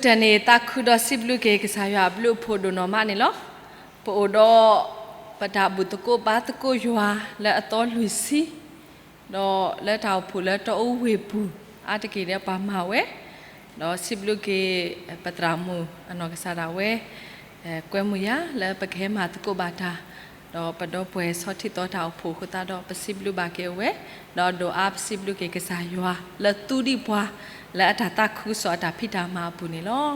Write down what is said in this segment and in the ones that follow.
တၢ်န့ၣ် သးခုဒီးစံးဘျုးက့ၤကစၢ်ယွၤအဘျုးအဖှိၣ်ဒိၣ်နီၢ်မးန့ၣ်လီၤ. ပအိၣ်ဒီး ပတၢ်ဘူၣ်သကိးဘါသကိးယွၤလၢအသီလွံၢ်ဆံ, ဒီးလၢတၢ်အိၣ်ဖှိၣ်လၢတီအူဝ့ၢ်ပူၤ အါတက့ၢ်ဒီးပှၤမၤဝဲ, ဒီးစံးဘျုးက့ၤ ပသရၣ်မုၣ်အနီၢ်ကစၢ်ဒၣ်ဝဲ ကွဲမုာ်ယၤလၢပကဟဲမၤသကိးဘၣ်တၢ်, ဒီးပဒီပုၢ်ဝဲၢ်ဆီၣ်ထံသီတၢ်အိၣ်ဖှိၣ်အဃိသတးဒီး ပစံးဘျုးဘၣ်က့ၤအဝဲ, ဒီးဒိၣ်အါပစံးဘျုးက့ၤကစၢ်ယွၤ လၢသူဒံးပှၤလၢအတၢ်သးခုကစီၣ်အတၢ်ဖံးတၢ်မၤအပူၤန့ၣ်လီၤ.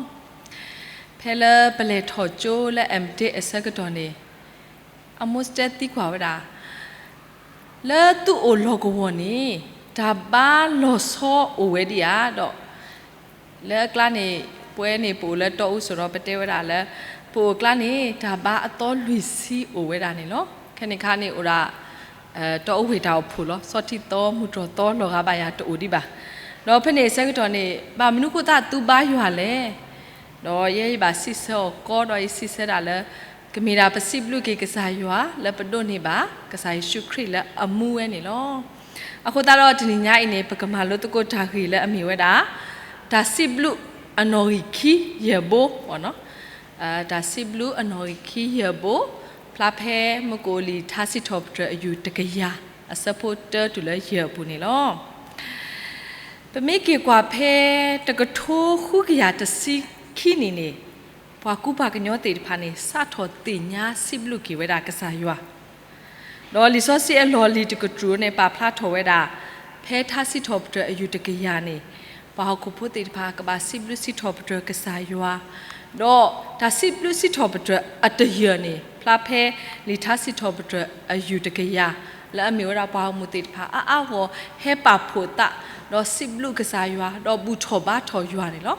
ဖဲလၢပလဲၤထီၣ်ကၠိလၢ Amityville အဆၢကတီၢ်န့ၣ် အမိၢ်စတဲသံကွၢ်ဝဲဒၣ် လၢသုအိၣ်လီၢ်ကဝီၤန့ၣ် တၢ်ဘါလီၤဆီအိၣ်ဝဲဒံးဧါဒီး လၢအကျါန့ၣ် ပဝဲန့ၣ်ပအိၣ်လၢတီအူစ့ၢ်ဒီး ပတဲဝဲဒၣ်လၢ ပအိၣ်အကျါန့ၣ် တၢ်ဘါအသီလွံၢ်ဆံအိၣ်ဝဲဒၣ်န့ၣ်လီၤ. ခဲန့ၣ်ခါန့ၣ်အိၣ်ဒၣ် တီအူဝ့ၢ်တၢ်အိၣ်ဖှိၣ်လီၤ. ဆီၣ်ထံသီမုၢ်တြီၢ်သီလီၤဂာ်ဘၣ်ယၤတအိၣ်ဒံးဘၣ်. ဒီးဖဲန့ၣ်အဆၢကတီၢ်န့ၣ် ဘၣ်မနုၤဃိသတးသုဘါယွၤလဲၣ်. ဒီးယဲယဘၣ်စံးဆၢအီၤကီဒီးယစံးဆၢဒၣ်လၢ ကမ့ၢ်ဒၣ်ပစံးဘျုးက့ၤကစၢ်ယွၤလၢပဒိးန့ၢ်ဘၣ် ကစၢ်ယ့ၣ်ၡူးခရံာ်လၢအမူဝဲန့ၣ်လီၤ. အဃိသတးဒီးတနံၤညါအံၤန့ၣ် ပကမၤလိသကိးတၢ်ဂ့ၢ်လၢအမ့ၢ်ဝဲဒၣ် တၢ်စံးဘျုးအနီၣ်ဂံၢ်ခံယဲၢ်ဘိ တၢ်စံးဘျုးအနီၣ်ဂံၢ်ခံယဲၢ်ဘိ ဖျါဖဲမုၢ်ကအိၣ်လံာ်ထါစံးထီၣ်ပတြၢၤအယူၢ်တကယၤ အဆၢဖိတၢတုၤလၢယဲၢ်အပူၤန့ၣ်လီၤ. ပမ့ၢ်က့ၤကွၢ်ဖဲ တကထိဃုကယၤတဆံခံနံၣ်န့ၣ် ပှၤကူပှၤကညီသ့ၣ်တဖၣ်န့ၣ် စးထီၣ်သ့ၣ်ညါစံးဘျုးက့ၤဝဲဒၣ်ကစၢ်ယွၤ ဒီးလံာ်စီဆှံအလီၢ်လံၤတကတြူၢ်န့ၣ် ပာ်ဖျါထီၣ်ဝဲဒၣ် ဖဲထါစံးထီၣ်ပတြၢၤအယူၢ်တကယၤန့ၣ် ပှၤဟီၣ်ခိၣ်ဖိသ့ၣ်တဖၣ် ကဘၣ်စံးဘျုးစံးထီၣ်ပတြၢၤကစၢ်ယွၤ, ဒီးတၢ်စံးဘျုးစံးထီၣ်ပတြၢၤအတယၢၢ်န့ၣ် ဖျါဖဲလံာ်ထါစံးထီၣ်ပတြၢၤအယူၢ်တကယၤ လၢအမ့ၢ်ဝဲဒၣ်ပှၤဂီၢ်မုၢ်သ့ၣ်တဖၣ်အါအါဂီၢ် ဟဲပာ်ဖှိၣ်သး ဒီးစံးဘျုးကစၢ်ယွၤ ဒီးဘူၣ်ထီၣ်ဘါထီၣ်ယွၤန့ၣ်လီၤ.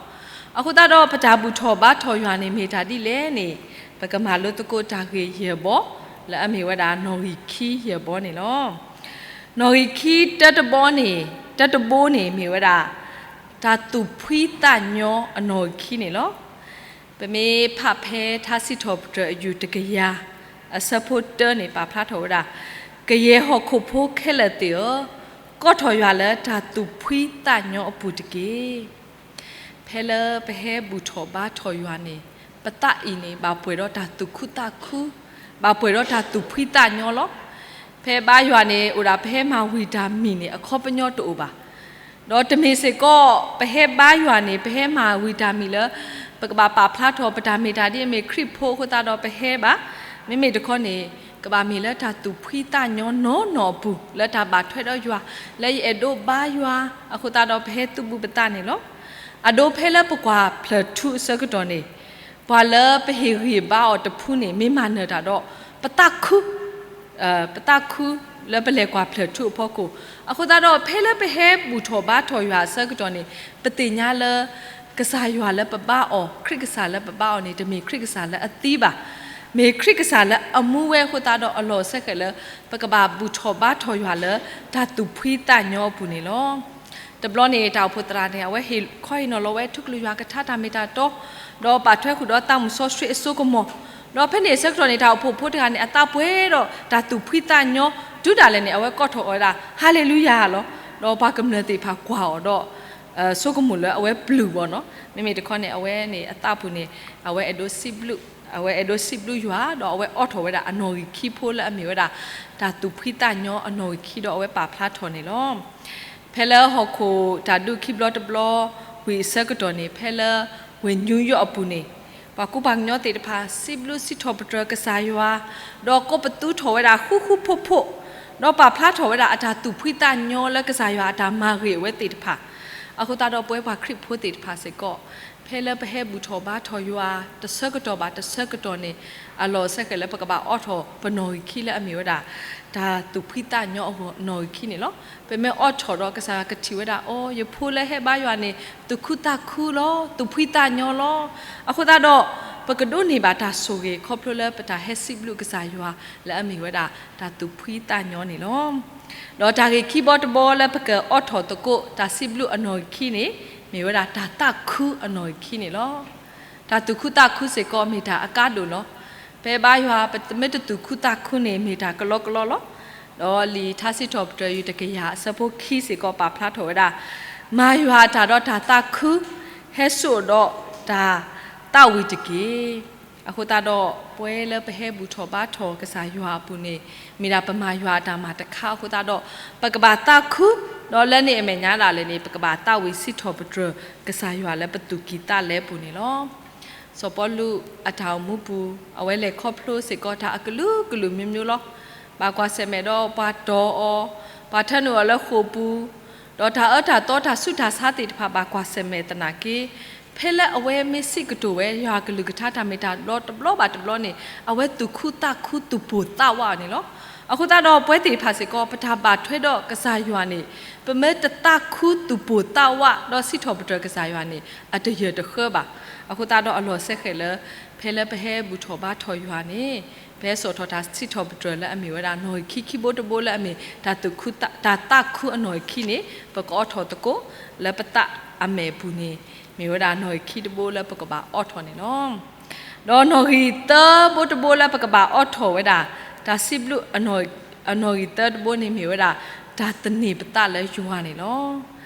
အဃိသတးဒီးပတၢ်ဘူၣ်ထီၣ်ဘါထီၣ်ယွၤန့ၣ်မ့ၢ်တၢ်ဒ်လဲၣ်န့ၣ် ပကမၤလိသကိးတၢ်ဂ့ၢ်ယဲၢ်ဘီ လၢအမ့ၢ်ဝဲဒၣ်နီၣ်ဂံၢ်ခံယဲၢ်ဘီန့ၣ်လီၤ. နီၣ်ဂံၢ်ခံတၢတဘီန့ၣ် တၢတဘိန့ၣ်မ့ၢ်ဝဲဒၣ် တၢ်သူၣ်ဖှံသးညီအနီၣ်ဂံၢ်ခံန့ၣ်လီၤ. ပမ့ၢ်ဖးဖဲထါစံးထီၣ်ပတြၢၤအယူၢ်တကယၤ အဆၢဖိတၢန့ၣ် ပာ်ဖျါထီၣ်ဝဲဒၣ် ကယဲၢ်ဟီၣ်ခိၣ်ဖိခဲလၢာ်သ့ၣ်ဧၢ, ကိးထီၣ်ယွၤလၢတၢ်သူၣ်ဖှံသးညီအပူၤတက့ၢ်. ဖဲလၢပဟဲဘူၣ်ထီၣ်ဘါထီၣ်ယွၤန့ၣ် ပသးအံၤန့ၣ် ဘၣ်ပှဲၤဒီးတၢ်သူၣ်ခုသးခု, ဘၣ်ပှဲၤဒီးတၢ်သူၣ်ဖှံသးညီလီၤ. ဖဲဘါယွၤန့ၣ် အိၣ်ဒၣ်ပဟဲမၤဝံၤတၢ်မံၤန့ၣ် အခီပညီတအိၣ်ဘၣ်. ဒီးတမ့ၢ်စ့ၢ်ကီး ပဟဲဘါယွၤန့ၣ် ပဟဲမၤဝံၤတၢ်မံၤလၢ ပကဘၣ်ပာ်ဖျါထီၣ်ပတၢ်မ့ၢ်တၢ်ဒ်အမ့ၢ်ခရံာ်ဖိအဃိသတးဒီးပဟဲဘၣ်. မ့မ့ၢ်တခီန့ၣ် ကဘၣ်မ့ၢ်လၢတၢ်သူၣ်ဖှံသးညီနီၢ်နီၢ်အပူၤ လၢတၢ်ဘၣ်ထွဲဒီးယွၤ လၢယအဲၣ်ဒိးဘါယွၤအဃိသတးဒီးပဟဲသုးဘူးပသးန့ၣ်လီၤ. အဒိဖဲလၢပကွၢ်ဖျၢၣ်ထူအဆၢကတီၢ်န့ၣ် ပှၤလၢပဟ့ၣ်ဂံၢ်ဘါအီၤတဖုန့ၣ် မ့ၢ်မၤနၢၤတၢ်ဒီး ပသးခု ပသးခုလၢပလဲၤကွၢ်ဖျၢၣ်ထူအဖီခိၣ်, အဃိသတးဒီး ဖဲလၢပဟဲဘူၣ်ထီၣ်ဘါထီၣ်ယွၤအဆၢကတီၢ်န့ၣ် ပသ့ၣ်ညါလၢ ကစၢ်ယွၤလၢပဘါအီၤ, ခရံာ်ကစၢ်လၢပဘါအီၤန့ၣ် တမ့ၢ်ခရံာ်ကစၢ်လၢအသံဘၣ်. မ့ၢ်ခရံာ်ကစၢ်လၢအမူဝဲအဃိသတးဒီး အလီၢ်အိၣ်ဆဲးဃဲးလၢ ပကဘၣ်ဘူၣ်ထီၣ်ဘါထီၣ်ယွၤလၢ တၢ်သူၣ်ဖှံသးညီအပူၤန့ၣ်လီၤ. တဘျီန့ၣ် တၢ်အိၣ်ဖှိၣ်သရၣ်န့ၣ် အဝဲဟ့ၣ်ခီဟ့ၣ်နီၤလီၤဝဲ ထူကလုၢ်ယွၤကထါတၢ်မ့ၢ်တၢ်တီ, ဒီးပာ်ထွဲဃုာ်ဒီးသးမုၣ်စီဆှံအစိကမီၤ, ဒီးဖဲန့ၣ်အဆၢကတီၢ်န့ၣ် တၢ်အိၣ်ဖှိၣ်ဖိတဂၤန့ၣ် အသးပှဲၤဒီးတၢ်သူၣ်ဖှံသးညီ, တုၤဒၣ်လဲာ်န့ၣ် အဝဲကိးထီၣ်အီၤဝဲဒၣ် ဟၤလ့လူယၤလီၤ. ဒီးပှၤကမျၢၢ်သ့ၣ်တဖၣ်ကွၢ်အီၤဒီး ဆိကမိၣ်လၢအဝဲပျုၢ်ဘၣ်နီၤ. မ့မ့ၢ်တခီန့ၣ် အဝဲန့ၣ်အသးပူၤန့ၣ် အဝဲအဲၣ်ဒိးစံးဘျုး, အဝဲအဲၣ်ဒိးစံးဘျုးယွၤ ဒီးအဝဲအိးထီၣ်ဝဲဒၣ်အနီၣ်ဂံၢ်ခံဖိလၢအမ့ၢ်ဝဲဒၣ် တၢ်သူၣ်ဖှံသးညီအနီၣ်ဂံၢ်ခံဒီးအဝဲပာ်ဖျါထီၣ်န့ၣ်လီၤ. ဖဲလၢဟီၣ်ခိၣ်တၢ်ဒုးခံဘျီတဘျီဝံၤအဆၢကတီၢ်န့ၣ် ဖဲလၢဝ့ၢ်နယူယီၣ်အပူၤန့ၣ် ပှၤကူပှၤကညီသ့ၣ်တဖၣ် စံးဘျုးစံးထီၣ်ပတြၢၤကစၢ်ယွၤ, ဒီးကိးပသူထီၣ်ဝဲဒၣ်ဃူဃူဖိးဖိး, ဒီးပာ်ဖျါထီၣ်ဝဲဒၣ်အတၢ်သူၣ်ဖှံသးညီလၢကစၢ်ယွၤအတၢ်မၤဂ့ၤအဝဲသ့ၣ်တဖၣ်. အဃိသတးဒီးပဝဲပှၤခရံာ်ဖိသ့ၣ်တဖၣ်စ့ၢ်ကီး ဖဲလၢပဟဲဘူၣ်ထီၣ်ဘါထီၣ်ယွၤ တဆၢကတီၢ်ဘၣ်တဆၢကတီၢ်န့ၣ် အလီၢ်အိၣ်ဆဲးဃဲးလၢပကဘၣ်အိးထီၣ်ပနီၣ်ဂံၢ်ခံလၢအမ့ၢ်ဝဲဒၣ် တၢ်သူၣ်ဖှံသးညီအဂီၢ်နီၣ်ဂံၢ်ခံန့ၣ်လီၤ. ပမ့ၢ်အိးထီၣ်ဒီးကစၢ်ယွၤကထံၣ်ဝဲဒၣ် အိ ယဖိလၢဟဲဘါယွၤန့ၣ် သူၣ်ခုသးခုလီၤ, သူၣ်ဖှံသးညီလီၤ. အဃိသတးဒီး ပကဒိးန့ၢ်ဘၣ်တၢ်ဆိၣ်ဂ့ၤခီဖျိလၢပတၢ်ဟဲစံးဘျုးကစၢ်ယွၤလၢအမ့ၢ်ဝဲဒၣ်တၢ်သူၣ်ဖှံသးညီန့ၣ်လီၤ. ဒီးတၢ်ဂ့ၢ်ခံဘီတဘီလၢပကအိးထီၣ်သကိးတၢ်စံးဘျုးအနီၣ်ဂံၢ်ခံန့ၣ် မ့ၢ်ဝဲဒၣ်တၢ်သးခုအနီၣ်ဂံၢ်ခံန့ၣ်လီၤ. တၢ်သူၣ်ခုသးခုစ့ၢ်ကီးမ့ၢ်တၢ်အကါဒိၣ်လီၤ. ပဘါယွၤ ပမ့ၢ်တသူၣ်ခုသးခုန့ၣ် မ့ၢ်တၢ်ကလီကလီလီၤ. ဒီးလံာ်ထါစံးထီၣ်ပတြၢၤယူၢ်တကယၤအဆၢဖိခံစ့ၢ်ကီးပာ်ဖျါထီၣ်ဝဲဒၣ် မၤယွၤအတၢ်ဒီးတၢ်သးခု ဟဲစိာ်ဒီး တၢ်သးဝံၣ်တက့ၢ်. အဃိသတးဒီး ပဝဲလၢပဟဲဘူၣ်ထီၣ်ဘါထီၣ်ကစၢ်ယွၤအပူၤန့ၣ် မ့ၢ်ဒၣ်ပမၤယွၤအတၢ်မၤတခါအဃိသတးဒီး ပကဘၣ်သးခု, ဒီးလၢန့ၣ်အမဲာ်ညါဒၣ်လဲာ်န့ၣ် ပကဘၣ်သးဝံၣ်စံးထီၣ်ပတြၢၤကစၢ်ယွၤလၢပသူၣ်ကံၢ်သးလဲပူၤန့ၣ်လီၤ. စီၤပီလူးအတၢ်အိၣ်မူပူၤ အဝဲလဲၤခီဖျိစ့ၢ်ကီးတၢ်အကလုာ်ကလုာ်မျိုးမျိုးလီၤ. ဘၣ်ကွၢ်ဆၢၣ်မဲာ်ဒီးပှၤတီၢ်အီၤ, ပှၤထၢနုာ်အီၤလၢဃိာ်ပူၤ, ဒီးတၢ်အၢတၢ်သီတၢ်ဆူးတၢ်ဆါသ့ၣ်တဖၣ်ဘၣ်ကွၢ်ဆၢၣ်မဲာ်သနာ်က့ ဖဲလၢအဝဲမ့ၢ်စံးကတိၤဝဲယွၤကလုၢ်ကထါတၢ်မ့ၢ်တၢ်တီတဘျီဘၣ်တဘျီန့ၣ် အဝဲသူၣ်ခုသးခုသူၣ်ပိၢ်သးဝးအီၤန့ၣ်လီၤ. အဃိသတးဒီးပဝဲသ့ၣ်တဖၣ်စ့ၢ်ကီး ပတၢ်ဘၣ်ထွဲဒီးကစၢ်ယွၤန့ၣ် ပမ့ၢ်တသးခုသူၣ်ပိၢ်သးဝးဒီးစံးထီၣ်ပတြၢၤကစၢ်ယွၤန့ၣ် အတယၢၢ်တဃၢဘၣ်. အဃိသတးဒီးအလီၢ်စဲဃဲးလၢ ဖဲလၢပဟဲဘူၣ်ထီၣ်ဘါထီၣ်ယွၤန့ၣ် ပဟဲစိာ်ထီၣ်တၢ်စံးထီၣ်ပတြၢၤလၢအမ့ၢ်ဝဲဒၣ်နီၣ်ဂံၢ်ခံခံဘိတဘိလၢအမ့ၢ်တၢ်သူၣ်ခုသး တၢ်သးခုအနီၣ်ဂံၢ်ခံန့ၣ် ပကအီထီၣ်သကိးလၢပသးအမဲာ်ပူၤန့ၣ် မ့ၢ်ဝဲဒၣ်နီၣ်ဂံၢ်ခံတဘိလၢပကဘၣ်အီထီၣ်န့ၣ်လီၤ. ဒီးနီၣ်ဂံၢ်သၢဘိတဘိလၢပကဘၣ်အီထီၣ်ဝဲဒၣ် တၢ်စံးဘျုးအနီၣ်ဂံၢ်သၢတဘိန့ၣ်မ့ၢ်ဝဲဒၣ် တၢ်သန့ၤပသးလၢယွၤန့ၣ်လီၤ.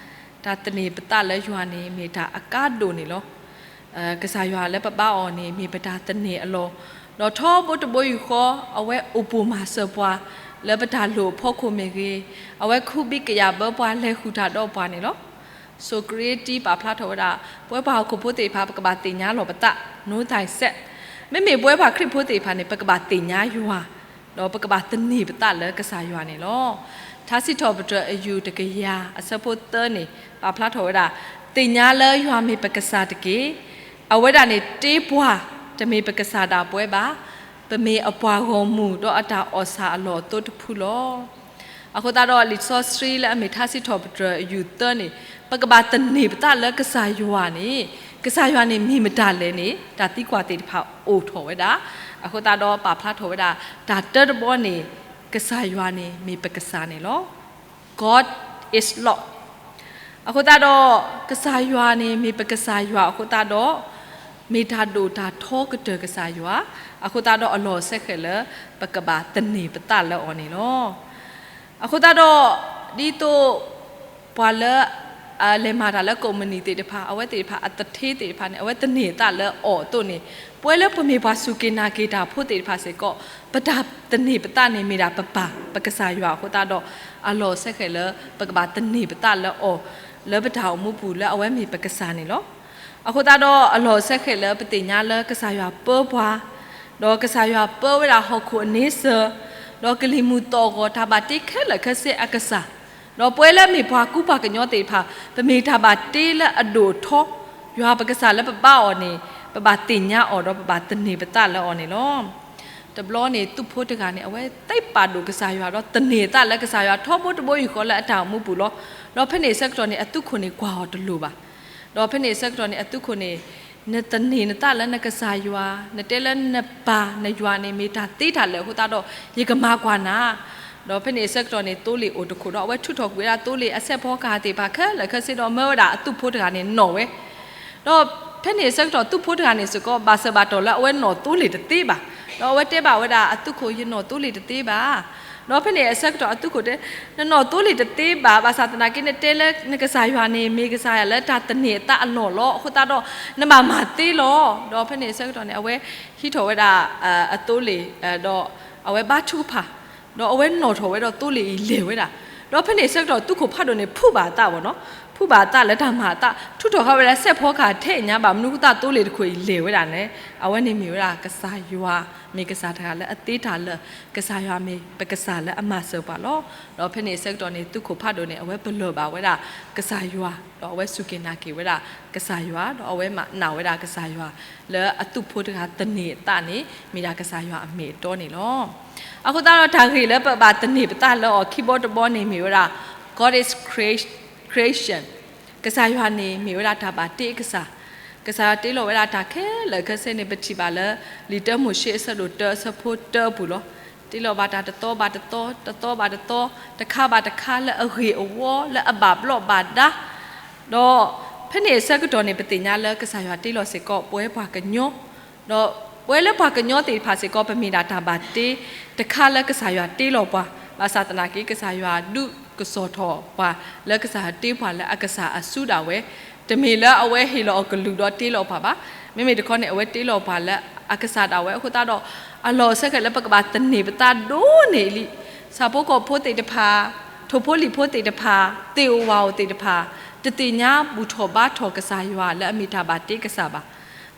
တၢ်သန့ၤပသးလၢယွၤန့ၣ် မ့ၢ်တၢ်အကါဒိၣ်န့ၣ်လီၤ. ကစၢ်ယွၤလၢပဘါအီၤန့ၣ် မ့ၢ်ပတၢ်သန့ၤအလီၢ်, ဒီးထီဘိတဘိယူၢ်ဃီ အဝဲအိၣ်ပိၢ်မၤစၢၤပှၤ လၢပတၢ်လိၣ်အဖီခိၣ်မ့ၢ်ဂ့ၤ, အဝဲခူဘံၣ်ကယာ်ဘၢပှၤလဲၤဃုာ်တၢ်ဒီးပှၤန့ၣ်လီၤ. စီၤကရ့တံပာ်ဖျါထီၣ်ဝဲဒၣ် ပဝဲပှၤဟီၣ်ခိၣ်ဖိသ့ၣ်တဖၣ် ပကဘၣ်သ့ၣ်ညါလီၤပသး know thyself. မ့မ့ၢ်ပဝဲပှၤခရံာ်ဖိသ့ၣ်တဖၣ်န့ၣ် ပကဘၣ်သ့ၣ်ညါယွၤ ဒီးပကဘၣ်သန့ၤပသးလၢကစၢ်ယွၤန့ၣ်လီၤ. ထါစံးထီၣ်ပတြၢၤအယူၢ်တကယၤအဆၢဖိသၢန့ၣ် ပာ်ဖျါထီၣ်ဝဲဒၣ် သ့ၣ်ညါလၢယွၤမ့ၢ်ပကစၢ်တက့ၢ်. အဝဲဒၣ်န့ၣ်တ့ပှၤ, တမ့ၢ်ပကစၢ်ဒၣ်ပဝဲဘၣ်. ပမ့ၢ်အပှၤဂီၢ်မုၢ်ဒီးအတၢ်အီၣ်ဆၣ်အလီၢ်အသိတဖုလီၤ. အဃိသတးဒီးလံာ်စီဆှံလၢအမ့ၢ်ထါစံးထီၣ်ပတြၢၤအယူၢ်သၢန့ၣ် ပကဘၣ်သန့ၤပသးလၢကစၢ်ယွၤန့ၣ် ကစၢ်ယွၤန့ၣ်မ့ၢ်မတၤလဲၣ်န့ၣ် တၢ်သံကွၢ်သ့ၣ်တဖၣ်အိၣ်ထီၣ်ဝဲဒၣ်. အဃိသတးဒီးပာ်ဖျါထီၣ်ဝဲဒၣ် တၢ်တၢတဘီန့ၣ် ကစၢ်ယွၤန့ၣ်မ့ၢ်ပကစၢ်န့ၣ်လီၤ. God is Lord. အဃိသတးဒီး ကစၢ်ယွၤန့ၣ်မ့ၢ်ပကစၢ်ယွၤအဃိသတးဒီး မ့ၢ်တၢ်ဒိၣ်တၢ်ထီကတၢၢ်ကစၢ်ယွၤ, အဃိသတးဒီးအလီၢ်စဲဃဲးလၢ ပကဘၣ်သန့ၤပသးလၢအီၤန့ၣ်လီၤ. အဃိသတးဒီး ဒ်သိး ပှၤလၢ လဲၤမၤတၢ်လၢကိးမုၢ်နံၤသ့ၣ်တဖၣ် အဝဲသ့ၣ်တဖၣ်အသထ့သ့ၣ်တဖၣ်န့ၣ် အဝဲသန့ၤအသးလၢအီၤအသိးန့ၣ် ပဝဲလၢပမ့ၢ်ပှၤစူၢ်က့ၤနာ်က့ၤတၢ်ဖိသ့ၣ်တဖၣ်စ့ၢ်ကီး ပတၢ်သန့ၤပသးန့ၣ်မ့ၢ်ဒၣ်ပပၢ် ပကစၢ်ယွၤအဃိသတးဒီး အလီၢ်စဲဃဲးလၢ ပကဘၣ်သန့ၤပသးလၢအီၤ လၢပတၢ်အိၣ်မူပူၤလၢအဝဲမ့ၢ်ပကစၢ်န့ၣ်လီၤ. အဃိသတးဒီးအလီၢ်စဲဃဲးလၢပသ့ၣ်ညါလၢကစၢ်ယွၤပၢပှၤ, ဒီးကစၢ်ယွၤပၢဝဲဒၣ်ဟီၣ်ခိၣ်အန့ဆၢၣ်, ဒီးကလံၤမုၢ်သီၣ်ဂီၤတၢ်ဘၣ်တ့ခဲလၢာ်ခဲဆ့အကစၢ်, ဒီးပဝဲလၢမ့ၢ်ပှၤကူပှၤကညီသ့ၣ်တဖၣ် ပမ့ၢ်တၢ်ဘၣ်တ့လၢအဒိၣ်အထီ, ယွၤပကစၢ်လၢပဘါအီၤန့ၣ် ပဘၣ်သ့ၣ်ညါအီၤဒီးပဘၣ်သန့ၤပသးလၢအီၤန့ၣ်လီၤ. တဘျီန့ၣ် သုးဖိတဂၤန့ၣ် အဝဲသ့ပာ်ဒိၣ်ကစၢ်ယွၤဒီးသန့ၤအသးလၢကစၢ်ယွၤ ထီဘိတဘိယူၢ်ဃီလၢအတၢ်အိၣ်မူပူၤလီၤ. ဒီးဖဲန့ၣ်အဆၢကတီၢ်န့ၣ် အသုးခိၣ်န့ၣ်ကွၢ်အီၤတလိၤဘၣ်. ဒီးဖဲန့ၣ်အဆၢကတီၢ်န့ၣ် အသုးခိၣ်န့ၣ် နသန့ၤနသးလၢနကစၢ်ယွၤ, နတဲလၢနပၢ်နယွၤန့ၣ်မ့ၢ်တၢ်သ့တၢ်လၢာ်အဃိသတးဒီး ယကမၤကွၢ်နၤ. ဒီးဖဲန့ၣ်အဆၢကတီၢ်န့ၣ် သိလ့ၣ်အိၣ်တခိၣ်ဒီး အဝဲထုးထီၣ်ကွံာ်ဝဲဒၣ်သိလ့ၣ်အဆဲးဖီကဟၣ်သ့ၣ်တဖၣ်ခဲလၢာ်ခဲဆ့ဒီး မၢဝဲဒၣ်အသုးဖိတဂၤန့ၣ်နီၣ်ဝဲ ဒီးဖဲန့ၣ်အဆၢကတီၢ်သုးဖိတဂၤန့ၣ်စ့ၢ်ကီး ဘၣ်ဆၢဘၣ်တီၢ်လၢအဝဲနီၣ်သိလ့ၣ်တသ့ဘၣ်. ဒီးအဝဲတဲဘၣ်ဝဲဒၣ်အသုးခိၣ် ယနီၣ်သိလ့ၣ်တသ့ဘၣ်. ဒီးဖဲန့ၣ်အဆၢကတီၢ်အသုးခိၣ်တဲ နနီၣ်သိလ့ၣ်တသ့ဘၣ် ဘၣ်ဆၣ်သနာ်က့နတဲလၢနကစၢ်ယွၤန့ၣ် မ့ၢ်ကစၢ်ယွၤလၢတၢ်သန့ၤအသးအလီၢ်လီၤ. အဃိသတးဒီး နဘၣ်မၤသ့လီၤ. ဒီးဖဲန့ၣ်အဆၢကတီၢ်န့ၣ် အဝဲဟံးထီၣ်ဝဲဒၣ် အသိလ့ၣ် ဒီးအဝဲဘါထုကဖၣ် ဒီးအဝဲနီၣ်ထီၣ်ဝဲဒီးသိလ့ၣ်အံၤလဲၤဝဲဒၣ်. ဒီးဖဲန့ၣ်အဆၢကတီၢ်သုးခိၣ်ဖးဒိၣ်န့ၣ် ဖုးဘၣ်အသးဘၣ်နီၤ, ဖုးဘၣ်အသးလၢတၢ်မၤအသး ထုးထီၣ်ဃာ်ဝဲဒၣ်စဲးဖီကဟၣ်ထဲအညါဘၣ် မနုၤအဃိသတးသိလ့ၣ်တခိၣ်အံၤလဲၤဝဲဒၣ်န့ၣ် အဝဲန့ၣ်မ့ၢ်ဝဲဒၣ်ကစၢ်ယွၤ မ့ၢ်ကစၢ်တဂၤလၢအသ့တၢ်လၢာ်, ကစၢ်ယွၤမ့ၢ်ပကစၢ်လၢအမၤစၢၤပှၤလီၤ. ဒီးဖဲန့ၣ်အဆၢကတီၢ်န့ၣ် သုးခိၣ်ဖးဒိၣ်န့ၣ် အဝဲပလၢၢ်ဘၣ်ဝဲဒၣ်ကစၢ်ယွၤ ဒီးအဝဲစူၢ်က့ၤနာ်က့ၤဝဲဒၣ်ကစၢ်ယွၤ ဒီးအဝဲမၤနၢ်ဝဲဒၣ်ကစၢ်ယွၤ လၢအသုးဖိတဂၤသန့ၤအသးန့ၣ် မ့ၢ်ဒၣ်ကစၢ်ယွၤအမ့ၢ်အတီန့ၣ်လီၤ. အဃိသတးဒီးတၢ်ဂ့ၢ်လၢပဘၣ်သန့ၤပသးလၢအီၤခံဘီတဘီန့ၣ်မ့ၢ်ဝဲဒၣ် God is creation, ကစၢ်ယွၤန့ၣ်မ့ၢ်ဝဲဒၣ်တၢ်ဘၣ်တ့အကစၢ်, ကစၢ်ယွၤတ့လီၤဝဲဒၣ်တၢ်ခဲလၢာ်ခဲဆ့န့ၣ် ပထံၣ်ဘၣ်လၢ လံာ်တၢမိၤၡ့အဆၢဒိၣ်တၢအဆၢဖိတၢအပူၤလီၤ. တ့လီၤဘၣ်တၢ်တသီဘၣ်တသီ, တသီဘၣ်တသီ, တခါဘၣ်တခါ လၢအဂ့ၢ်အဝီ လၢအဘၣ်ဘျီးဘၣ်ဒါ ဒီးဖဲန့ၣ်အဆၢကတီၢ်န့ၣ် ပသ့ၣ်ညါလၢကစၢ်ယွၤတ့လီၤစ့ၢ်ကီးပဝဲပှၤကညီ, ဒီးပဝဲလၢပှၤကညီသ့ၣ်တဖၣ်စ့ၢ်ကီး ပမ့ၢ်ဒၣ်တၢ်ဘၣ်တ့တခါလၢကစၢ်ယွၤတ့လီၤပှၤ, ဘၣ်ဆၣ်သနာ်က့ ကစၢ်ယွၤဒုးကစီၣ်ထီၣ်ပှၤ လၢကစၢ်ယွၤတ့ပှၤလၢအကစၢ်အစုဒၣ်ဝဲ တမ့ၢ်လၢအဝဲဟ့ၣ်လီၤအီၤကလုၢ်ဒီးတ့လီၤပှၤဘၣ်. မ့မ့ၢ်တခီန့ၣ် အဝဲတ့လီၤပှၤလၢအကစၢ်ဒၣ်ဝဲအဃိသတးဒီး အလီၢ်စဲဃဲးလၢပကဘၣ်သန့ၤပသးဒိၣ်န့ၢ်လံ. ဆၣ်ဖိကီၢ်ဖိသ့ၣ်တဖၣ်, ထိၣ်ဖိလံၣ်ဖိသ့ၣ်တဖၣ်, သ့ၣ်ဧိၤဝၣ်ဧိၤသ့ၣ်တဖၣ်, တသ့ၣ်ညါဘူၣ်ထီၣ်ဘါထီၣ်ကစၢ်ယွၤလၢအမ့ၢ်တၢ်ဘၣ်တ့ကစၢ်ဘၣ်.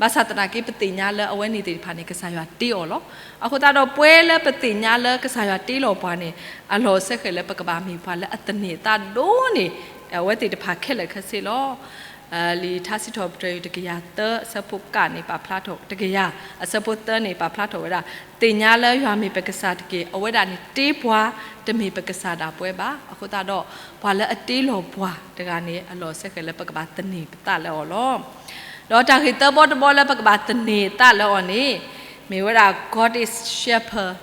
ဘၣ်ဆၣ်သနာ်က့ ပသ့ၣ်ညါလၢအဝဲန့ၣ်သ့ၣ်တဖၣ်န့ၣ် ကစၢ်ယွၤတ့အီၤလီၤ. အဃိသတးဒီး ပှဲၤလၢပသ့ၣ်ညါလၢကစၢ်ယွၤတ့လီၤပှၤန့ၣ် အလီၢ်စဲဃဲးလၢပကဘၣ်မ့ၢ်ပှၤလၢအသန့ၤအသးဒိၣ်န့ၢ် အဝဲသ့ၣ်တဖၣ်ခဲလၢာ်ခဲဆ့လီၤ. လံာ်ထါစံးထီၣ်ပတြၢၤတကယၤသၢအဆၢဖိကန့ၣ် ပာ်ဖျါထီၣ်, တကယၤအဆၢဖိသၢန့ၣ် ပာ်ဖျါထီၣ်ဝဲဒၣ်, သ့ၣ်ညါလၢယွၤမ့ၢ်ပကစၢ်တက့ၢ်. အဝဲဒၣ်န့ၣ်တ့ပှၤ, တမ့ၢ်ပကစၢ်ဒၣ်ပှဲၤဘၣ်. အဃိသတးဒီး ပှၤလၢအတ့လီၤပှၤတဂၤန့ၣ် အလီၢ်စဲဃဲးလၢပကဘၣ်သန့ၤပသးလၢအီၤလီၤ. ဒီးတၢ်ဂ့ၢ်သၢဘီတဘီလၢပကဘၣ်သန့ၤသးလၢအီၤန့ၣ် မ့ၢ်ဝဲဒၣ် God is Shepherd,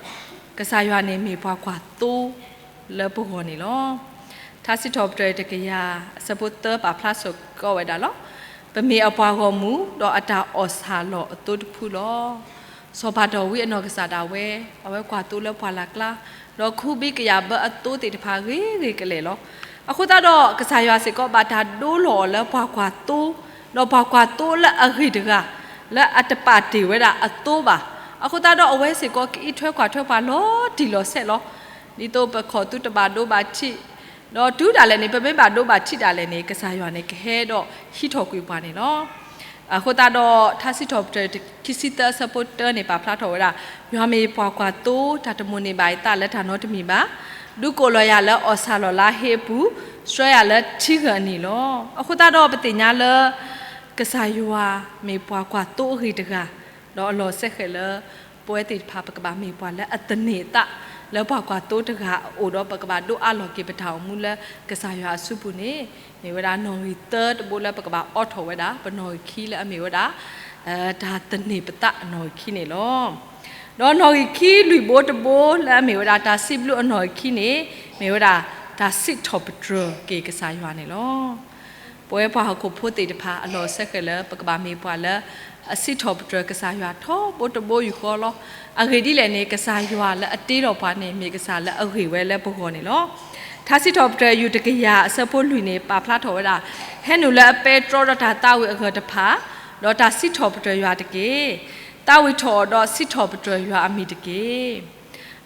ကစၢ်ယွၤန့ၣ်မ့ၢ်ပှၤကွၢ်သိလၢပဂီၢ်န့ၣ်လီၤ. ထါစံးထီၣ်ပတြၢၤတကယၤအဆၢဖိသၢ ပာ်ဖျါစ့ၢ်ကီးဝဲဒၣ်လီၤ. ပမ့ၢ်အပှၤဂီၢ်မုၢ်, ဒီးအတၢ်အီၣ်ဆၣ်လီၤအသိတဖုလီၤ. စီၤပၤဒၤဝံးအနီၢ်ကစၢ်ဒၣ်ဝဲ, အဝဲကွၢ်သိလၢပှၢ်လၢ်ကျါ, ဒီးခူဘံကယာ်ဘၢအသိသ့ၣ်တဖၣ်ဂ့ၤဂ့ၤကလဲာ်လီၤ. အဃိသတးဒီး ကစၢ်ယွၤစ့ၢ်ကီးဘၣ်တၢ်ဒိလီၤအီၤလၢပှၤကွၢ်သိ, ဒီးပှၤကွၢ်သိလၢအဂ့ၤတဂၤ, လၢအတပာ်တ့ၢ်ဝဲဒၣ်အသိဘၣ်. အဃိသတးဒီး အဝဲစ့ၢ်ကီးကအံးထွဲကွၢ်ထွဲပှၤလီၤတံၢ်လီၤဆဲးလီၤ. ဒ်သိးပခီၣ်သုတဘၣ်ဒိဘၣ်ထံး, ဒီးတုၤဒၣ်လဲာ်န့ၣ် ပမ့ၢ်ဘၣ်ဒိဘၣ်ထံးဒၣ်လဲာ်န့ၣ် ကစၢ်ယွၤန့ၣ် ကဟဲဒီးဟံးထီၣ်ကွံာ်ပှၤန့ၣ်လီၤ. အဃိသတးဒီး ထါစံးထီၣ်ပတြၢၤခံဆံသၢအဆၢဖိတၢန့ၣ် ပာ်ဖျါထီၣ်ဝဲဒၣ်, ယွၤမ့ၢ်ပှၤကွၢ်သိ, တၢ်တမိၣ်န့ၢ်ဘၣ်အသးလၢတၢ်နီတမံၤဘၣ်. ဒုးကိးလီၤယၤလၢအီၣ်ဆၣ်လီၢ်လါဟ့အပူၤ, ဆှၢယၤလၢထံဂၢၢ်အနံၤလီၤ. အဃိသတးဒီး ပသ့ၣ်ညါလၢ ကစၢ်ယွၤမ့ၢ်ပှၤကွၢ်သိအဂ့ၤတဂၤ, ဒီးအလီၢ်စဲဃဲးလၢ ပဝဲသ့ၣ်တဖၣ် ပကဘၣ်မ့ၢ်ပှၤလၢအသန့ၤအသး လၢပှၤကွၢ်သိတဂၤအအိၣ်ဒီး ပကဘၣ်ဒိအါလီၤက့ၤပတၢ်အိၣ်မူလၢကစၢ်ယွၤအစုပူၤန့ၣ် မ့ၢ်ဝဲဒၣ်နီၣ်ဂံၢ်သၢတဘိလၢပကဘၣ်အိးထီၣ်ဝဲဒၣ် ပနီၣ်ဂံၢ်ခံလၢအမ့ၢ်ဝဲဒၣ် တၢ်သန့ၤပသးအနီၣ်ဂံၢ်ခံန့ၣ်လီၤ. ဒီးနီၣ်ဂံၢ်ခံလွံၢ်ဘိတဘိလၢအမ့ၢ်ဝဲဒၣ်တၢ်စံးဘျုးအနီၣ်ဂံၢ်ခံန့ၣ် မ့ၢ်ဝဲဒၣ်တၢ်စံးထီၣ်ပတြၢၤက့ၤကစၢ်ယွၤန့ၣ်လီၤ. ပဝဲပှၤဟီၣ်ခိၣ်ဖိသ့ၣ်တဖၣ် အလီၢ်စဲဃဲးလၢ ပကဘၣ်မ့ၢ်ပှၤလၢ အစံးထီၣ်ပတြၢၤကစၢ်ယွၤထီဘိတဘိယူၢ်ဃီလီၤ. အဂ့ၢ်ဒ်လဲၣ်န့ၣ် ကစၢ်ယွၤလၢအတ့လီၤပှၤန့ၣ် မ့ၢ်ကစၢ်လၢအဂ့ၤဝဲလၢပဂီၢ်န့ၣ်လီၤ. ထါစံးထီၣ်ပတြၢၤယူၢ်တကယၤအဆၢဖိလွံၢ်န့ၣ် ပာ်ဖျါထီၣ်ဝဲဒၣ်, ဟဲနုာ်လၢအပဲတြီဒီးတၢ်သးဝံၣ်အဂၢၢ်တဖၣ်, ဒီးတၢ်စံးထီၣ်ပတြၢၤယွၤတက့ၢ်. သးဝံၣ်ထီၣ်အီၤဒီးစံးထီၣ်ပတြၢၤယွၤအမံၤတက့ၢ်.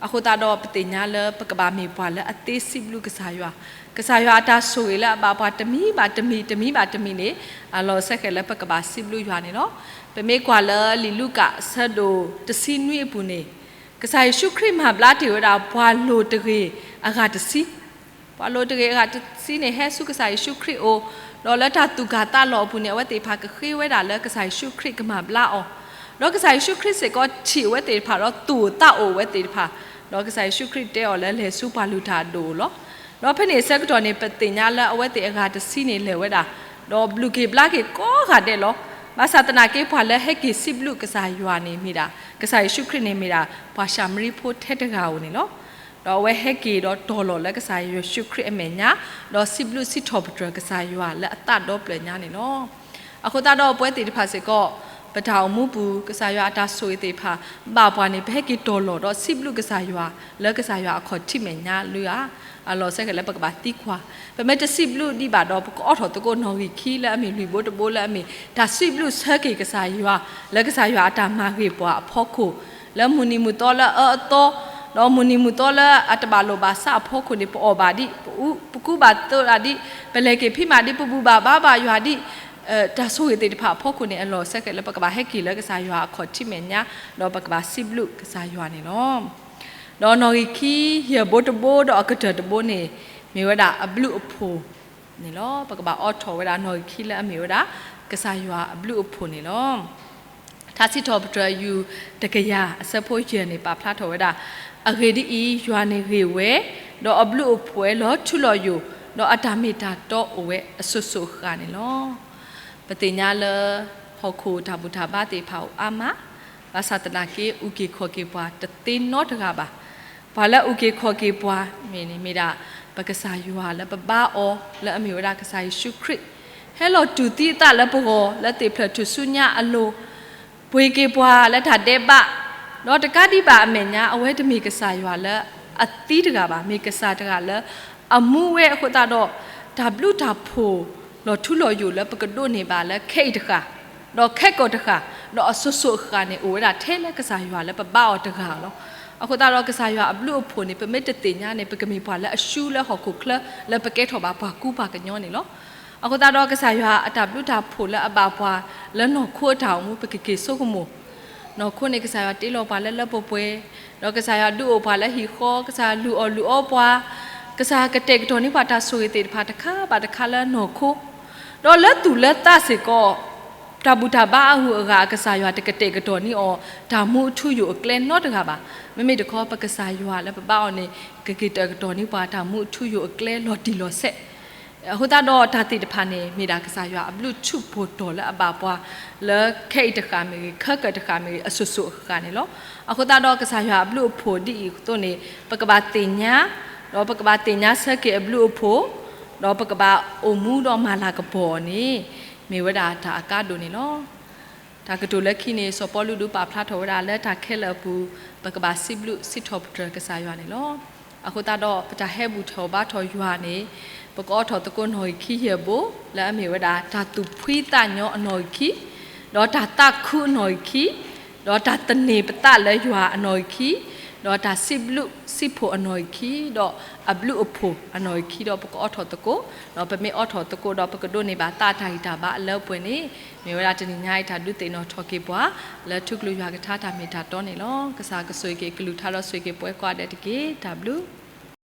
အဃိသတးဒီး ပသ့ၣ်ညါလၢပကဘၣ်မ့ၢ်ပှၤလၢအသ့စံးဘျုးကစၢ်ယွၤ, ကစၢ်ယွၤအတၢ်ဆိၣ်ဂ့ၤလၢအဘၣ်ပှၤတမံၤဘၣ်တမံၤ တမံၤဘၣ်တမံၤန့ၣ် အလီၢ်စဲဃဲးလၢပကဘၣ်စံးဘျုးယွၤန့ၣ်လီၤ. ပမ့ၢ်ကွၢ်လၢလံာ်လူၤကၣ်အဆၢဒိၣ်တဆံနွံအပူၤန့ၣ်, ကစၢ်ယ့ၣ်ၡူးခရံာ်မၤဘျါတ့ၢ်ဝဲဒၣ်ပှၤလိၤတဂ့ၤအဂၤတဆံ ပှၤလိၤတဂ့ၤအဂၤတဆံန့ၣ် ဟဲဆူကစၢ်ယ့ၣ်ၡူးခရံာ်အအိၣ်, ဒီးလၢတၢ်သူၣ်ကၢ်သးလီၤအပူၤန့ၣ် အဝဲသ့ၣ်တဖၣ်ကဃ့ဝဲဒၣ်လၢကစၢ်ယ့ၣ်ၡူးခရံာ်ကမၤဘျါအီၤ, ဒီးကစၢ်ယ့ၣ်ၡူးခရံာ်စ့ၢ်ကီးထံၣ်အဝဲသ့ၣ်တဖၣ်ဒီးသူၣ်အိၣ်သးအိၣ်အဝဲသ့ၣ်တဖၣ်, ဒီးကစၢ်ယ့ၣ်ၡူးခရံာ်တဲအီၤလၢလဲၤဆူပှၤလုၢ်တၢ်အဒိၣ်အအိၣ်လီၤ. ဒီးဖဲန့ၣ်အဆၢကတီၢ်န့ၣ် ပသ့ၣ်ညါလၢအဝဲသ့ၣ်အဂၤတဆံန့ၣ်လဲၤဝဲဒၣ်, ဒီးဘျုးက့ၤဘျါက့ၤကိးဂၤဒဲးလီၤ. ဘၣ်ဆၣ်သနာ်က့ ပှၤလၢဟဲက့ၤစံးဘျုးကစၢ်ယွၤန့ၣ်မ့ၢ်ဒၣ် ကစၢ်ယ့ၣ်ၡူးခရံာ်န့ၣ်မ့ၢ်ဒၣ် ပှၤၡၤမရံဖိထဲတဂၤဧိၤန့ၣ်လီၤ. ဒီးအဝဲဟဲက့ၤဒီးတီၤလီၤလၢကစၢ်ယ့ၣ်ၡူးခရံာ်အမဲာ်ညါ, ဒီးစံးဘျုးစံးထီၣ်ပတြၢၤကစၢ်ယွၤလၢအသးဒီဖျၢၣ်ညါန့ၣ်လီၤ. အဃိသတးဒီးပဝဲသ့ၣ်တဖၣ်စ့ၢ်ကီး ပတၢ်အိၣ်မူပူၤ ကစၢ်ယွၤအတၢ်ဆိၣ်ဂ့ၤသ့ၣ်တဖၣ် ဘၣ်ပှၤန့ၣ် ပဟဲက့ၤတီၤလီၤဒီးစံးဘျုးကစၢ်ယွၤ လၢကစၢ်ယွၤအခီၣ်ထံးမဲာ်ညါလၢဧါ. အလီၢ်စဲဃဲးလၢပကဘၣ်သံကွၢ်, ပမ့ၢ်တစံးဘျုးဒံးဘၣ်ဒီး ပကအိးထီၣ်သကိးနီၣ်ဂံၢ်ခံလၢအမ့ၢ်လွံၢ်ဘိတဘိလၢအမ့ၢ် တၢ်စံးဘျုးဆၢက့ၤကစၢ်ယွၤ လၢကစၢ်ယွၤအတၢ်မၤဂ့ၤပှၤအဖီခိၣ်, လၢမုၢ်နံၤမုၢ်သီလၢအအၢအသီ, ဒီးမုၢ်နံၤမုၢ်သီလၢအတဘၣ်လိာ်ဘၣ်စးအဖီခိၣ်န့ၣ် ပအီၣ်ဘၣ်ဒံး, ပကူဘၣ်သိးဒၣ်ဒံး, ပလဲၤက့ၤဖံးမးဒံး, ပဘူၣ်ဘၣ်ဘါဘၣ်ယွၤဒံး, တၢ်ဆိၣ်ဂ့ၤသ့ၣ်တဖၣ်အဖီခိၣ်န့ၣ် အလီၢ်စဲဃဲးလၢပကဘၣ်ဟဲက့ၤလၢကစၢ်ယွၤအခီၣ်ထံးမဲာ်ညါ, ဒီးပကဘၣ်စံးဘျုးကစၢ်ယွၤန့ၣ်လီၤ. ဒီးနီၣ်ဂံၢ်ခံယဲၢ်ဘိတဘိဒီးအကတၢၢ်တဘိန့ၣ် မ့ၢ်ဝဲဒၣ်အဘျုးအဖှိၣ်န့ၣ်လီၤ. ပကဘၣ်အိးထီၣ်ဝဲဒၣ်နီၣ်ဂံၢ်ခံလၢအမ့ၢ်ဝဲဒၣ် ကစၢ်ယွၤအဘျုးအဖှိၣ်န့ၣ်လီၤ. ထါစံးထီၣ်ပတြၢၤယူၢ်တကယၤအဆၢဖိယဲၢ်န့ၣ် ပာ်ဖျါထီၣ်ဝဲဒၣ်, အဂ့ၢ်ဒ်အံၤ, ယွၤန့ၣ်ဂ့ၤဝဲ, ဒီးအဘျုးအဖှိၣ်လီၤထူလီၤယိာ်, ဒီးအတၢ်မ့ၢ်တၢ်တီအိၣ်ဝဲအစိၤစိၤအဃၣ်န့ၣ်လီၤ. ပသ့ၣ်ညါလၢ ဟီၣ်ခိၣ်တၢ်ဘူၣ်တၢ်ဘါသ့ၣ်တဖၣ်အိၣ်အါမး, ဘၣ်ဆၣ်သနာ်က့ အုၣ်က့ၤခီၣ်က့ၤပှၤတသ့နီတဂၤဘၣ်. ပှၤလၢအုၣ်က့ၤခီၣ်က့ၤပှၤ မ့ၢ်န့ၣ်မ့ၢ်ဒၣ် ပကစၢ်ယွၤလၢပဘါအီၤ လၢအမ့ၢ်ဝဲဒၣ်ကစၢ်ယ့ၣ်ၡူးခရံာ်, ဟဲလီၤတူၢ်သံအသးလၢပဂီၢ် လၢသ့ၣ်ဖျၢၣ်ထူၣ်စုညါအလိၤ, ပှ့ၤက့ၤပှၤလၢတၢ်ဒဲးဘး, ဒီးတကးဒံးဘၣ်အမဲာ်ညါ အဝဲတမ့ၢ်ကစၢ်ယွၤလၢအသံတဂၤဘၣ်, မ့ၢ်ကစၢ်တဂၤလၢအမူဝဲအဃိသတးဒီး တၢ်ဘျုးတၢ်ဖှိၣ် လီၤထူလီၤယိာ်လၢပကဒိးန့ၢ်ဘၣ်လၢခဲအံၤတဃၣ်, ဒီးခဲကိာ်တဃၣ်, ဒီးအစိၤစိၤအဃၣ်န့ၣ် အိၣ်ဝဲဒၣ်ထဲလၢကစၢ်ယွၤလၢပဘါအီၤတဂၤလီၤ. အဃိသတးဒီးကစၢ်ယွၤအဘျုးအဖှိၣ်န့ၣ် ပမ့ၢ်တသ့ၣ်ညါန့ၣ် ပကမ့ၢ်ပှၤလၢအရှုံးလၢဟီၣ်ခိၣ်ချၢလၢပကဲထီၣ်ဘၣ်ပှၤကူပှၤကညီန့ၣ်လီၤ. အဃိသတးဒီးကစၢ်ယွၤအတၢ်ဘျုးတၢ်ဖှိၣ်လၢအဘၣ်ပှၤလၢနီၢ်ခိအတၢ်အိၣ်မူ ပကက့ၤဆိကမိၣ် နီၢ်ခိန့ၣ် ကစၢ်ယွၤတ့လီၤပှၤလၢလၢပှဲၤပှဲၤ, ဒီးကစၢ်ယွၤဒုးအိၣ်ပှၤလၢဟံၣ်ဃီ, ကစၢ်ယွၤလုၢ်အီၣ်လုၢ်အီပှၤ, ကစၢ်ယွၤကတဲာ်ကတီၤန့ၢ်ပှၤတၢ်ဆိၣ်ဂ့ၤသ့ၣ်တဖၣ်တခါဘၣ်တခါလၢနီၢ်ခိ, ဒီးလၢသူၣ်လၢသးစ့ၢ်ကီး တၢ်ဘူၣ်တၢ်ဘါအဂုၤအဂၤ ကစၢ်ယွၤတကတဲာ်ကတီၤန့ၢ်အီၤ တၢ်မူအထူအယိာ်အကျဲနီတဂၤဘၣ်. မ့မ့ၢ်တခီ ပကစၢ်ယွၤလၢပဘါအီၤန့ၣ် ကက့ၤတဲာ်ကတီၤန့ၢ်ပှၤတၢ်မူအထူအယိာ်အကျဲလီၤတံၢ်လီၤဆဲး အဃိသတးဒီးတၢ်သ့ၣ်တဖၣ်န့ၣ် မ့ၢ်ဒၣ်ကစၢ်ယွၤအဘျုးထူးဖှိၣ်တီၤလၢအဘၣ်ပှၤ လၢခဲအံၤတဃၣ်မ့ၢ်ဂ့ၤ ခဲကိာ်တဃၣ်မ့ၢ်ဂ့ၤ အစိၤစိၤအဃၣ်န့ၣ်လီၤ. အဃိသတးဒီးကစၢ်ယွၤအဘျုးအဖှိၣ်ဒ်အံၤအသိးန့ၣ် ပကဘၣ်သ့ၣ်ညါ, ဒီးပကဘၣ်သ့ၣ်ညါဆၢက့ၤအဘျုးအဖှိၣ်, ဒီးပကဘၣ်အိၣ်မူဒီးမၤလၤကပီၤအီၤန့ၣ် မ့ၢ်ဝဲဒၣ်တၢ်အကါဒိၣ်န့ၣ်လီၤ. တၢ်ကတိၤလၢခံန့ၣ် စီၤပီလူးဒုးပာ်ဖျါထီၣ်ဝဲဒၣ်လၢတၢ်ခဲလၢာ်အပူၤ ပကဘၣ်စံးဘျုးစံးထီၣ်ပတြၢၤကစၢ်ယွၤန့ၣ်လီၤ. အဃိသတးဒီး ပတၢ်ဟဲဘူၣ်ထီၣ်ဘါထီၣ်ယွၤန့ၣ် ပကအိးထီၣ်သကိးနီၣ်ဂံၢ်ခံယဲၢ်ဘိ လၢအမ့ၢ်ဝဲဒၣ် တၢ်သူၣ်ဖှံသးညီအနီၣ်ဂံၢ်ခံ, ဒီးတၢ်သးခုအနီၣ်ဂံၢ်ခံ, ဒီးတၢ်သန့ၤပသးလၢယွၤအနီၣ်ဂံၢ်ခံ, ဒီးတၢ်စံးဘျုးစံးဖှိၣ်အနီၣ်ဂံၢ်ခံ, ဒီးအဘျုးအဖှိၣ်အနီၣ်ဂံၢ်ခံ ဒီးပကအိးထီၣ်သကိး, ဒီးပမ့ၢ်အိးထီၣ်သကိးဒီးပကဒိးန့ၢ်ဘၣ်သးတၢ်ဂံၢ်တၢ်ဘါအလၢအပှဲၤန့ၣ် မ့ၢ်ဝဲဒၣ်တနံၤညါအံၤတၢ်ဒုးသ့ၣ်နီၣ်ထီၣ်က့ၤပှၤ လၢထူကလုၢ်ယွၤကထါတၢ်မ့ၢ်တၢ်တီန့ၣ်လီၤ. ကစၢ်ကဆိၣ်ဂ့ၤက့ၤကလုၢ်ကထါဒီးဆိၣ်ဂ့ၤက့ၤပဝဲကိးဂၤဒဲးတက့ၢ်. တၢ်ဘျုး